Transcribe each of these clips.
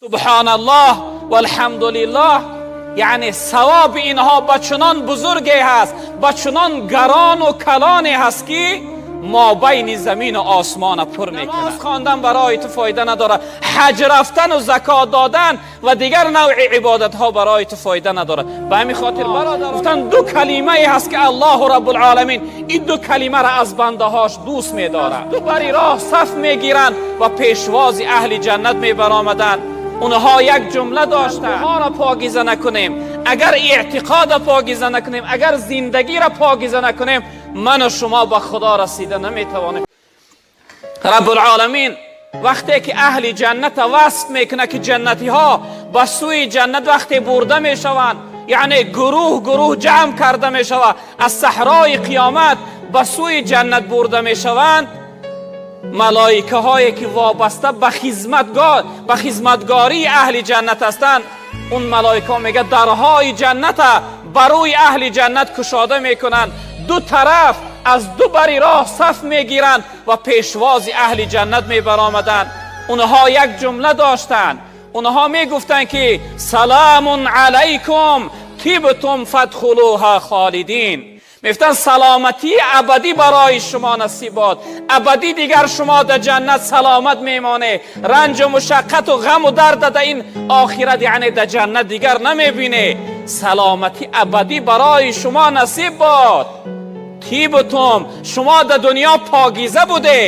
Субҳаналлоҳ валҳамдулиллоҳ, яъне савоби инҳо ба чунон бузурге ҳаст, ба чунон гарону калоне ҳаст, ки мо байни замину осмона пур мекунад. Намоз хондан барои ту фоида надорад, ҳаҷ рафтану закот додан ва дигар навъи ибодатҳо барои ту фоида надорад. Ба ҳамин хотир, бародар, гуфтан, ду калимае ҳаст, ки Аллоҳу Раббулъоламин ин ду калимаро аз бандаҳош дӯст медорад. Ду бари роҳ саф мегиранд ва пешвози аҳли ҷаннат мебаромаданд. Онҳо як ҷумла доштанд: ро покиза накунем, агар эътиқода покиза накунем, агар зиндагиро покиза накунем, ману шумо ба Худо расида наметавонем. Раббулъоламин вақте ки аҳли ҷанната васф мекунад, ки ҷаннатиҳо ба сӯи ҷаннат вақте бурда мешаванд, яъне гурӯҳ гурӯҳ ҷамъ карда мешавад, аз саҳрои қиёмат ба сӯи ҷаннат бурда мешаванд, малоикаҳое ки вобаста ба хизматгории аҳли ҷаннат ҳастанд, он малоикаҳо, мега, дарҳои ҷанната барои аҳли ҷаннат кушода мекунанд. Ду тараф аз ду бари роҳ саф мегиранд ва пешвози аҳли ҷаннат мебаромаданд. Онҳо як ҷумла доштанд. Онҳо мегуфтанд, ки саламун алайкум тибтум фадхулуҳа холидин. Мегуфтанд: саломатии абадӣ барои шумо насиб бод, абадӣ дигар шумо дар ҷаннат саломат мемонед, ранҷу мушаққату ғаму дарда дар ин охират, яъне дар ҷаннат, дигар намебинед. Саломатӣ абадӣ барои шумо насиб бод. Тибтум, шумо дар дунё покиза буде,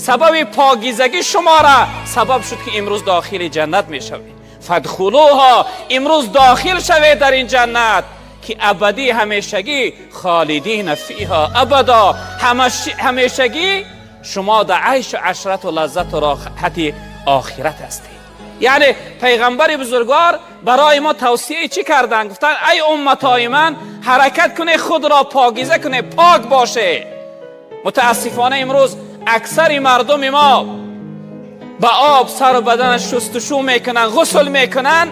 сабаби покизагӣ шумора сабаб шуд, ки имрӯз дохили ҷаннат мешавед. Фадхулуҳо, имрӯз дохил шавед дар ин ҷаннат, ки абадӣ, ҳамешагӣ, холидина фиҳа абадо, ҳамешагӣ шумо дар айшу ашрату лаззату роҳати охират ҳастед. Яъне пайғамбари бузургвор барои мо тавсияи чӣ карданд? Гуфтанд: ай умматои ман, ҳаракат кунед, худро покиза кунед, пок бошед. Мутаассифона, имрӯз аксари мардуми мо ба об сару баданаш шустушӯ мекунанд, ғусл мекунанд,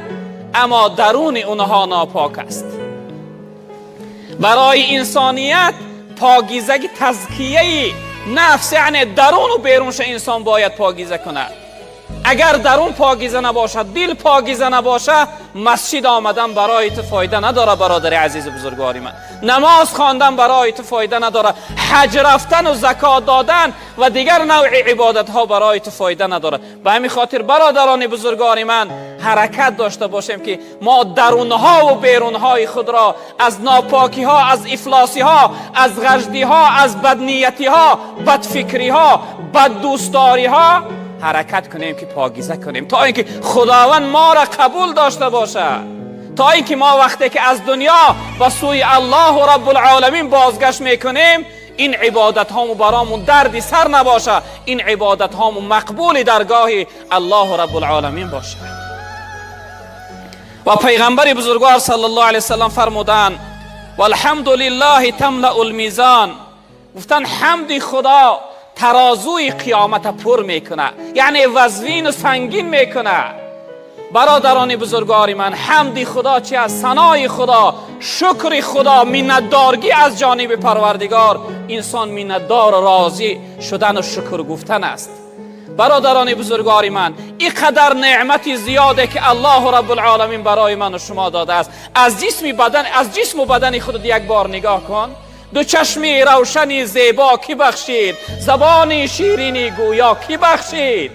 аммо даруни онҳо нопок аст. Барои инсоният покизагӣ, тазкияи нафс, яъне даруну берунша инсон бояд покиза кунад. Агар дарун покиза набошад, дил покиза набошад, масҷид омадан барои ту фоида надорад. Бародари азизу бузургвори ман, намоз хондан барои ту фоида надорад, ҳаҷ рафтану закот додан ва дигар навъи ибодатҳо барои ту фоида надорад. Ба ҳамин хотир, бародарони бузургвори ман, ҳаракат дошта бошем, ки мо дарунҳову берунҳои худро аз нопокиҳо, аз ифлосиҳо, аз ғаждиҳо, аз бадниятиҳо, бадфикриҳо, баддӯстдориҳо ҳаракат кунем, ки покиза кунем, то ин ки Худованд моро қабул дошта бошад, то ин ки мо вақте ки аз дунё ба сӯи Аллоҳу Раббулъоламин бозгашт мекунем, ин ибодатҳому баромун дарди сар набошад, ин ибодатҳому мақбули даргоҳи Аллоҳу Раббулъоламин бошад. Ва пайғамбари бузургвор саллаллоҳу алайҳи васаллам фармуданд: валҳамду лиллаҳи тамлау лмизон. Гуфтанд: ҳамди Худо тарозуи қиёмата пур мекунад, яъне вазвину сангин мекунад. Бародарони бузургвори ман, ҳамди Худо чи аст? Санои Худо, шукри Худо, миннатдоргӣ аз ҷониби Парвардигор, инсон миннатдору розӣ шудану шукр гуфтан аст. Бародарони бузургвори ман, ин қадар неъмати зиёде ки Аллоҳу Раббулъоламин барои ману шумо додааст, аз ҷисми бадан, аз ҷисму бадани худат як бор нигоҳ кун. Ду чашми равшани зебо кӣ бахшид? Забони ширини гӯё кӣ бахшид?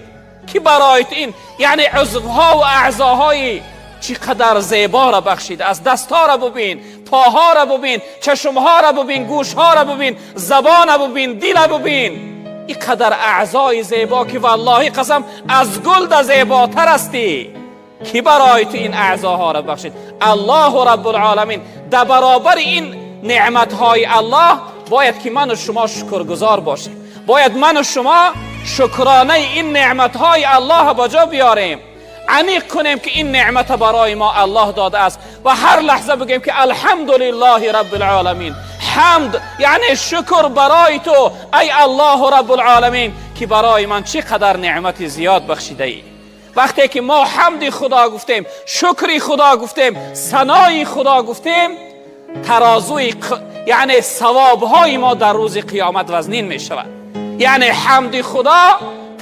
Кӣ барои ту ин, яъне узвҳову аъзоҳои чӣ қадар зеборо бахшид? Аз дастҳоро бубин, поҳоро бубин, чашмҳоро бубин, гӯшҳоро бубин, забона бубин, дила бубин. Ин қадар аъзои зебо, ки валлоҳи қасам, аз гулда зеботар ҳастӣ. Кӣ барои ту ин аъзоҳоро бахшид? Аллоҳу Раббулъоламин. Дар баробари ин неъматҳои Аллоҳ бояд ки ману шумо шукргузор бошем, бояд ману шумо шукронаи ин неъматҳои Аллоҳ ба ҷо биёрем, аниқ кунем, ки ин неъмата барои мо Аллоҳ додааст, ва ҳар лаҳза бигӯем, ки алҳамдулиллоҳи раббилъоламин. Ҳамд, яъне шукр барои ту, ай Аллоҳу Раббулъоламин, ки барои ман чӣ қадар неъмати зиёд бахшидаӣ. Вақте ки мо ҳамди Худо гуфтем, шукри Худо гуфтем, санои Худо гуфтем, тарозуи, яъне савобҳои мо дар рӯзи қиёмат вазнин мешавад. Яъне ҳамди Худо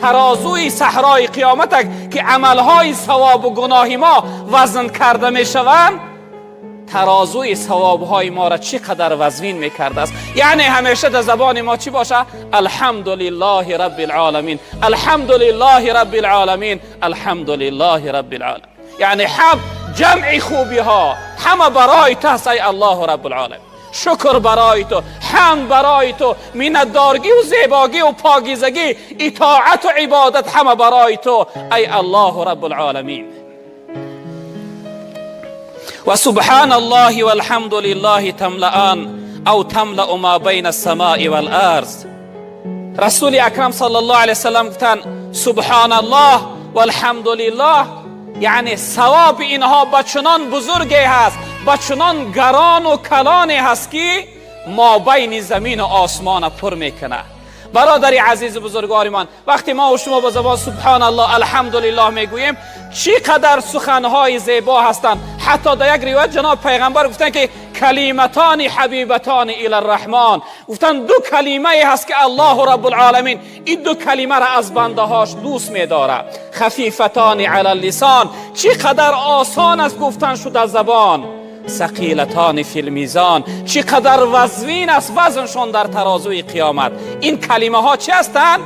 Тарозуи саҳрои қиёмат ки амалҳои савобу гуноҳи мо вазн карда мешаванд, тарозуи савобҳои моро чӣ қадар вазнин мекардааст. Яъне ҳамеша дар забони мо чӣ боша? Алҳамдулиллоҳи рабби лоламин, алҳамдулиллоҳи рабби лоламин, алҳамдулиллоҳи рабби лоламин. Яъне ҳам ҷамъи хубиҳо ҳама барои ту аст, ай Аллоҳу раббулоламин. Шукр барои ту, ҳамд барои ту, миннатдоргӣ-ву зебогӣ-ву покизагӣ, итоату ибодат ҳама барои ту, ай Аллоҳу раббулоламин. Ва субҳаналлоҳи валҳамдулиллоҳи тамлаан ав тамлау ма байна ассамои вал-арз. Расули акрам саллаллоҳу алайҳи васаллам гуфтанд: субҳаналлоҳ валҳамдулиллоҳ, яъне савоби инҳо ба чунон бузурге ҳаст, ба чунон гарону калоне ҳаст, ки мобайни замину осмона пур мекунад. Бародари азизу бузургвори ман, вақте мо ва шумо ба забон субҳаналлоҳ, алҳамдулиллоҳ мегӯем, чӣ қадар суханҳои зебо ҳастанд. Ҳатто дар як ривоят ҷаноб пайғамбар гуфтанд, ки калиматони ҳабибатони ила рраҳмон. Гуфтанд, ду калимае ҳаст, ки Аллоҳу раббулоламин ин ду калимаро аз бандаҳош дӯст медорад. Хафифатони ала лисон, чӣ қадар осон аст гуфтан шуда забон. Сақилатони филмизон, чӣ қадар вазнин аст вазншон дар тарозуи қиёмат. Ин калимаҳо чӣ ҳастанд?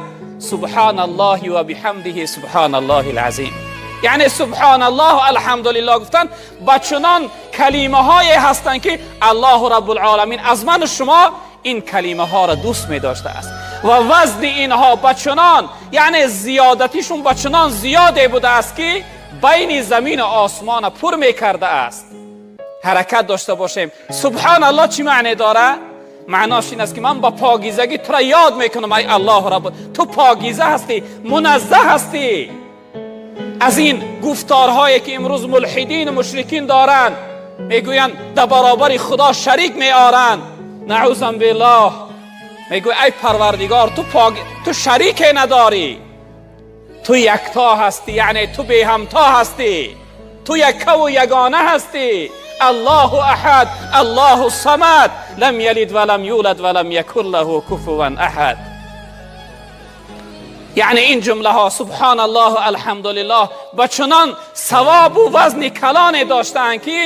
Субҳаналлоҳи ва биҳамдиҳи субҳаналлоҳи лазим. Яъне субҳаналлоҳ, алҳамдулиллоҳ гуфтан ба чунон калимаҳое ҳастанд, ки Аллоҳу раббулоламин аз ману шумо ин калимаҳоро дӯст медоштааст ва вазни инҳо ба чунон, яъне зиёдатишон ба чунон зиёде будааст, ки байни замину осмона пур мекардааст. Ҳаракат дошта бошем. Субҳаналлоҳ чӣ маъне дорад? Маънош ин аст, ки ман ба покизагӣ тура ёд мекунам, ай Аллоҳу рабб, ту покиза ҳастӣ, муназзаҳ ҳастӣ аз ин гуфторҳое, ки имрӯз мулҳидину мушрикин доранд, мегӯянд, дар баробари Худо шарик меоранд, наъузан биллоҳ. Мегӯй: ай Парвардигор, ту пок, ту шарике надорӣ, ту якто ҳастӣ, яъне ту беҳамто ҳастӣ, ту яккаву ягона ҳастӣ. Аллоҳу аҳад, Аллоҳу самад, лам ялид ва лам юлад ва лам якун лаҳу куфуван аҳад. Яъне ин ҷумлаҳо субҳаналлоҳу алҳамдулиллоҳ ба чунон савобу вазни калоне доштаанд, ки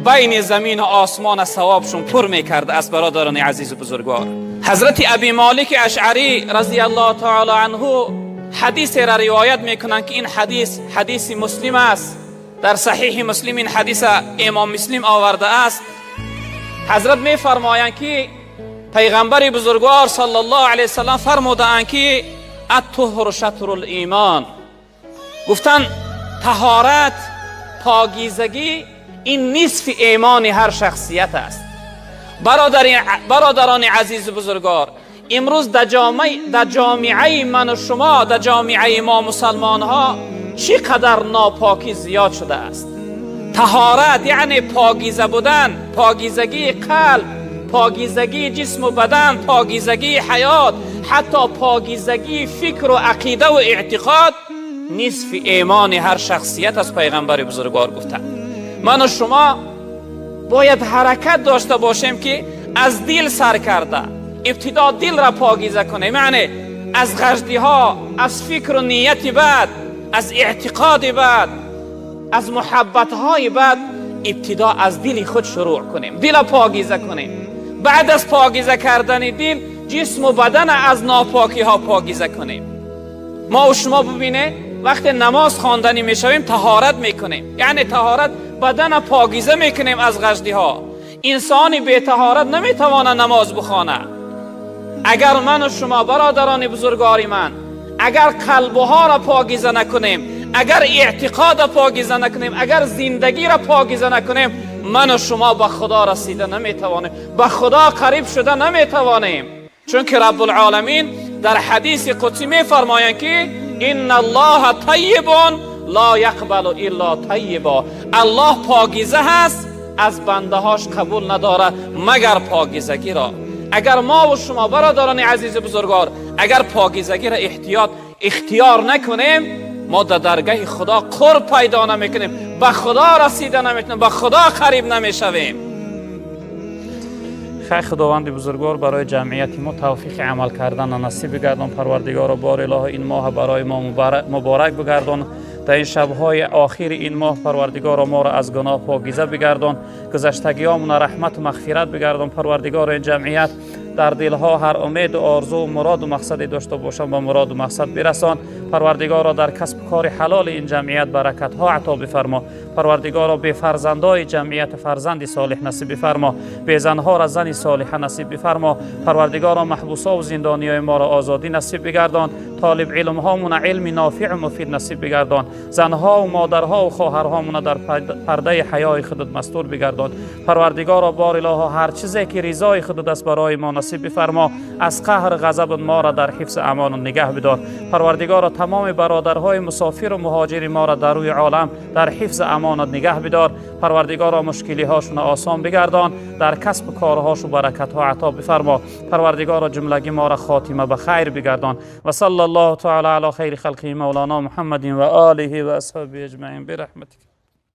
байни замину осмона савобшон пур мекарда аст. Бародарони азизу бузургвор, ҳазрати Аби Молики Ашъарӣ разияллоҳу таала анҳу ҳадисеро ривоят мекунанд, ки ин ҳадис ҳадиси Муслим аст. Дар Саҳиҳи Муслим ин ҳадиса имом Муслим овардааст. Ҳазрат мефармоянд, ки пайғамбари бузургвор саллаллоҳу алайҳи васаллам фармудаанд, ки аттуҳру шатрул имон. Гуфтанд, таҳорат, покизагӣ ин нисфи имони ҳар шахсият аст. Бародарони азизу бузургвор, имрӯз дар ҷомеаи ману шумо, дар ҷомеаи мо мусалмонҳо чӣ қадар нопокӣ зиёд шудааст. Таҳорат, яъне покиза будан, покизагии қалб, покизагии ҷисму бадан, покизагии ҳаёт, ҳатто покизагии фикру ақидаву эътиқод нисфи имони ҳар шахсият аст, пайғамбари бузургвор гуфтанд. Ману шумо бояд ҳаракат дошта бошем, ки аз дил сар карда ибтидо дилра покиза кунем, яъне аз ғаждиҳо, аз фикру нияти бад, аз эътиқоди бад, аз муҳаббатҳои бад ибтидо аз дили худ шурӯъ кунем, дила покиза кунем. Баъд аз покиза кардани дил ҷисму бадана аз нопокиҳо покиза кунем. Мо шумо бубине, вақте намоз хонданӣ мешавем, таҳорат мекунем, яъне таҳорат бадана покиза мекунем аз ғаждиҳо. Инсони бетаҳорат наметавонад намоз бихонад. Агар ману шумо, бародарони бузургвори ман, агар қалбҳоро покиза накунем, агар эътиқода покиза накунем, агар зиндагиро покиза накунем, ману шумо ба Худо расида наметавонем, ба Худо қариб шуда наметавонем. Чунки Раббулоламин дар ҳадиси қудсӣ мефармоянд, ки инналлоҳа таййибун ло яқбалу илло таййиба. Аллоҳ покиза ҳаст, аз бандаҳош қабул надорад, магар покизагиро. Агар мо ва шумо, бародарони азизи бузургвор, агар покизагиро эҳтиёт ихтиёр накунем, мо дар даргаҳи Худо қурб пайдо намекунем, ба Худо расида наметунем, ба Худо қариб намешавем. Хай, Худованди бузургвор барои ҷамъияти мо тавфиқи амал кардан насиб бигардон. Парвардигоро, бор илоҳо, ин моҳ барои мо муборак бигардон. Дар ин шабҳои охири ин моҳ, Парвардигоро, моро аз гуноҳ покиза бигардон, гузаштагиёмона раҳмату мағфират бигардон. Парвардигоро, ин ҷамъият дар дилҳо ҳар умеду орзу, муроду мақсаде дошта бошанд, ба муроду мақсад бирасон. Парвардигоро, дар касбу кори ҳалоли ин ҷамъият баракатҳо ато бифармо. Парвардигоро, бефарзандои ҷамъият фарзанди солеҳ насиб бифармо, безанҳоро зани солиҳа насиб бифармо. Парвардигоро, маҳбусову зиндониёи моро озодӣ насиб бигардон, толиб илмҳомона илми нофиъу муфид насиб бигардон, занҳову модарҳову хоҳарҳомона дар пардаи ҳаёи худат мастур бигардон. Парвардигоро, бор илоҳо, ҳар чизе ки ризои худат аст, барои мо насиб бифармо, аз қаҳр ғазаб моро дар ҳифзи амону нигаҳ бидор. Парвардигоро, тамоми бародарҳои мусофиру муҳоҷири моро дар рӯи олам дар ҳифзи амонат нигаҳ бидор. Парвардигоро, мушкилиҳошонро осон бигардон, дар касбу корҳошу баракатҳо ато бифармо. Парвардигоро, ҷумлаги моро хотима ба хайр бигардон. Ва салла Аллоҳу таала ала хайри халқиҳи мавлоно Муҳаммадин ва олиҳи ва асҳобиҳи аҷмаин бирахматик.